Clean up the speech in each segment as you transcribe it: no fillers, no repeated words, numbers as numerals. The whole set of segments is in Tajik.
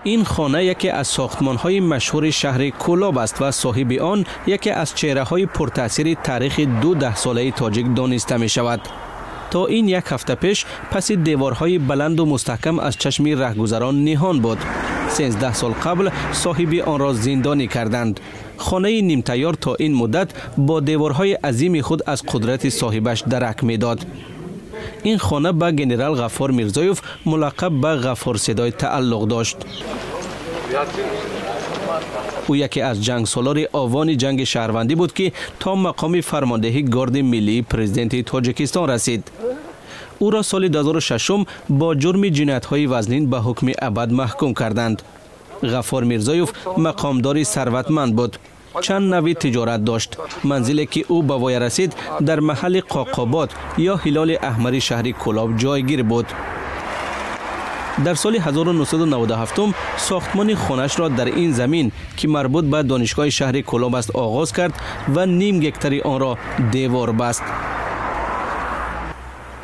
Ин хона яке аз сохтмонҳои машҳури шаҳри Кӯлоб аст ва соҳиби он яке аз чеҳраҳои пуртаъсири таърихи ду даҳсолаи тоҷик дониста мешавад. То ин як ҳафта пеш паси деворҳои баланду мустаҳкам аз чашми раҳгузарон ниҳон буд. 13 сол қабл соҳиби онро зиндонӣ карданд. Хонаи нимтайёр то ин муддат бо деворҳои азими худ аз қудрати соҳибаш дарак медод. Ин хона ба генерал Ғаффор Мирзоев, мулаққаб ба Ғаффор Седой, тааллуқ дошт. Ӯ яке аз ҷангсолори овони ҷанги шаҳрвандӣ буд, ки то мақоми фармондеҳи Гарди миллии президенти Тоҷикистон расид. Ӯро соли 2006 бо ҷурми ҷиноятҳои вазнин ба ҳукми абад маҳкум карданд. Ғаффор Мирзоев мақомдори сарватманд буд, чанд навъи тиҷорат дошт. Манзиле ки ӯ ба воя расид, дар маҳалли Қоқобод ё Ҳилоли Аҳмари шаҳри Кӯлоб ҷойгир буд. Дар соли 1997 сохтмони хонаашро дар ин замин, ки марбут ба донишгоҳи шаҳри Кӯлоб аст, оғоз кард ва ним гектари онро девор баст.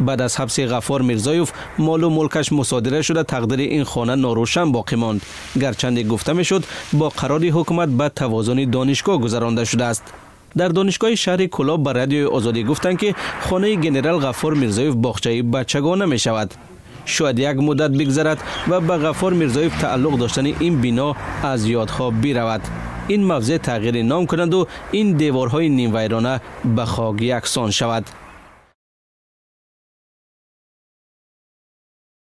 Баъд аз ҳабси Ғаффор Мирзоев молу мулкаш мусодира шуда, тақдири ин хона норӯшан боқӣ монд, гарчанде гуфта мешуд, бо қарори ҳукумат ба тавозуни донишгоҳ гузаронда шудааст. Дар донишгоҳи шаҳри Кӯлоб ба Радиои Озодӣ гуфтанд, ки хонаи генерал Ғаффор Мирзоев боғчаи бачагона мешавад. Шояд як муддат бигзарад ва ба Ғаффор Мирзоев тааллуқ доштани ин бино аз ёдҳо биравад, ин мавзеъ тағйири ном кунанду ин деворҳои нимвайрона ба хок яксон шавад.